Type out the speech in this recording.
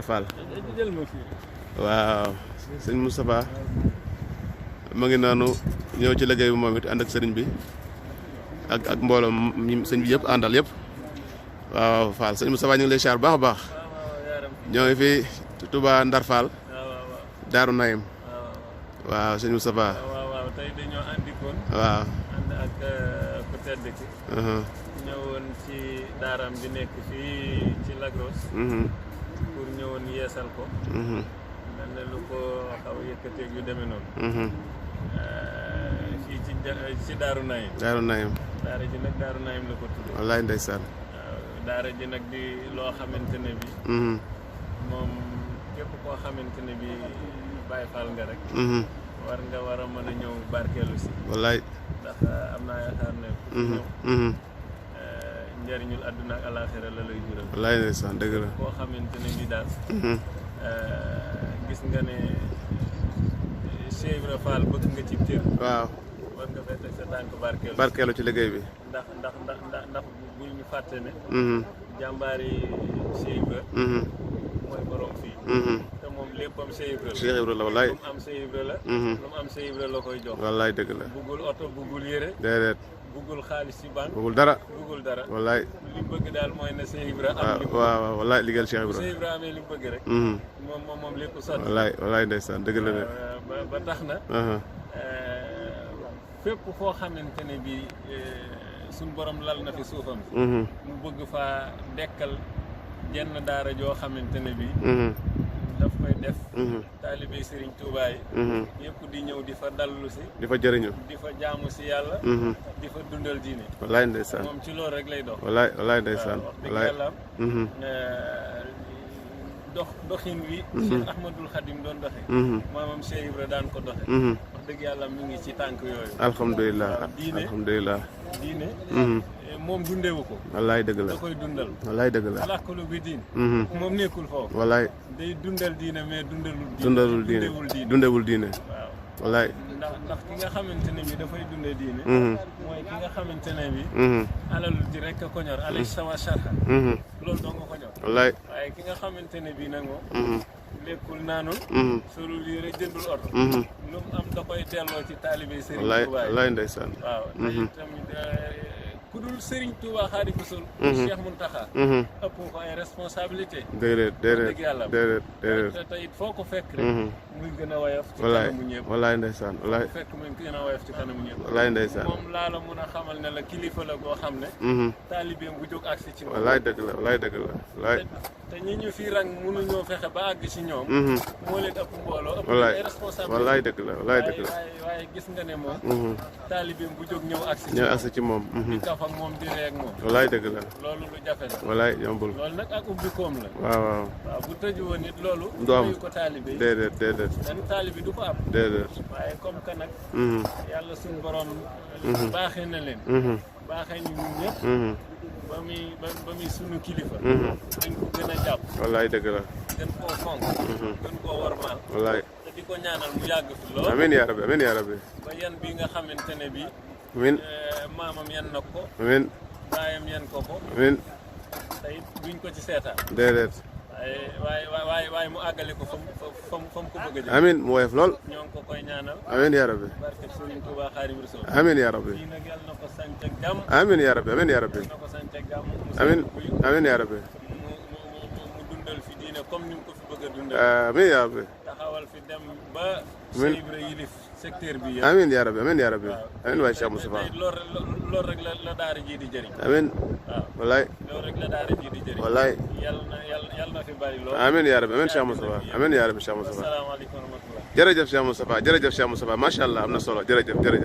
Fall waaw sëñ Moustapha ma ngi noonu ñëw ci liggéey bi moom it ànd ak sëriñ bi ak mbooloo mi sëñ bi yëpp àndal yëpp waaw Fall sëñ Moustapha ñu ngi lay siyaar baax a baax ñoo ngi fi Touba Ndar Fall Daaru Nayim waaw sëñ Moustapha waaw tey dañoo àndikoon waaw ànd ak ku tedd ki ñëwoon ci daaraam bi nekk fii ci Lagos pour ñëwoon yeesal ko mel ne lu ko xaw a yëkkateeg yu demee noonu fii ci Daaru Nayim Daaru Nayim daara ji nag Daaru Nayim la ko tuddee wallaay ndeysaan daara ji nag di loo xamante ne bi moom képp koo xamante ne bi Baay Faal nga rek war a mën a ñëw barkeelu si wallaay ndax am naa yaakaar ne ku ñëw njëriñul àdduna ak alaaxira la lay jural wallaay ndeysaan dëgg la koo xamante ne bi daal gis nga ne Cheikh Ibra Fall bëgg nga ci cër waaw war nga fay teg sa tànk barkeelu ci liggéey bi ndax bu ñu fàtte ne jàmbaari Cheikh Ibra mooy borom fii te moom léppam Cheikh Ibra la Cheikh Ibra la wallaay lu mu am Cheikh Ibra la lu mu am Cheikh Ibra la koy jox wallaay dëgg la buggul oto buggul yére déedéet buggul xaalis ci banque bëggul dara buggul dara wallaay li mu bëgg daal mooy na Cheikh Ibra am li waaw wallaay liggéeyal Cheikh Ibra Cheikh Ibra amee li mu bëgg rek moom lépp sotti wallaay ndeysaan dëgg la de ba tax na fépp foo xamante ne bi suñ borom lal na fi suufam mu bëgg faa dekkal jenn daara joo xamante ne bi daf koy def taalibe Serigne Touba yi yëpp di ñëw di fa dallu si di fa jëriñu di fa jaamu si yàlla di fa dundal diine wallaay ndeysaan moom ci loolu rek lay dox wallaay ndeysaan wax dëgg yàlla doxin wi Cheikh Ahmadul Khadim doon doxe maamam Cheikh Ibra daan ko doxe wax dëgg yàlla mi ngi ci tànk yooyu alhamdulilah diine moom dundewu ko wallaay dëgg la da koy dundal wallaay dëgg la làkkalu bi diin moom nekkul foofu wallaay day dundal diine mais dundewul diine waaw wallaay ndax ki nga xamante ne bi dafay dunde diine mooy ki nga xamante ne bi alal ji rek a ko ñor alay sawa sharha loolu doo nga ko ñor wallaay waaye ki nga xamante ne bi nag moom lekkul naanul solul yi rek jëndul oto lu mu am da koy delloo ci taalibe Serigne Touba wallaay ndeysaan waaw tamit ku dul Serigne Touba Xaadimu Rasuul Cheikh Mountakha ëpp ko ay responsabilité déedéet yàlla te it foo ko fekk rek muy gën a woyof ci kanamu ñëpp wallaay ndeysaan wallaay fekk muy gën a woyof ci kanamu ñëpp wallaay ndeysaan moom laa la mun a xamal ne la kilifa la goo xam ne taalibeem bu jóg agsi ci moom wallaay dëgg la wallaay te ñi ñu fi rang mënuñoo fexe ba àgg ci ñoom moo leen ëpp mbooloo ëpp ay responsabilité wallaay dëgg la waaye gis nga ne moom taalibeem bu jóg ñëw agsi ci moom di kaf ak moom di ree ak moom wallaay dëgg la loolu lu jafe la wallaay yombul loolu nag ak ubbi koom la waaw bu tëju woon nit loolu du am ko taalibe yi déedéet dan taalibe du ko am waaye comme que nag yàlla suñu borom baaxee na leen baaxee ñu ñun ñëpp ba muy sunu kilifa dañ ko gën a jàpp wallaay dëgg la gën koo fonk gën koo warmaal wallaay te di ko ñaanal mu yàgg fi lool amiin yaa rabbi ba yan bi nga xamante ne bi amiin maamam yan na ko amiin baayam yan ko amiin te it duñ ko ci seetaan déedéet waaye mu àggale ko fa mu ko bëgg a jël amiin mu woyof lool ñoo ngi ko koy ñaanal amiin yaa rabbi barke Serigne Touba Xaadimu Rasuul amiin yaa rabbi lii nag yàlla na ko sant ak jàmm amiin yaa rabbi na ko sant ak jàmm amiin yaa rabbi mu dundal fi diine comme ni mu ko fi bëgg a dundal amiin yaa rabbi taxawal fi dem ba Cheikh Ibra yilif secteur bi yëpp amiin yaa rabbi amiin waay Cheikh Moustapha loolu rek la daara ji di jëriñ amiin waaw wallaay loolu rek la daara ji di jëriñ wallaay yàlla na fi bari lool amiin yaa rabbi amiin Cheikh Moustapha amiin yaa rabbi Cheikh Moustapha asalaamaaleykum wa rahmatullah jërëjëf Cheikh Moustapha macha allah am na solo jërëjëf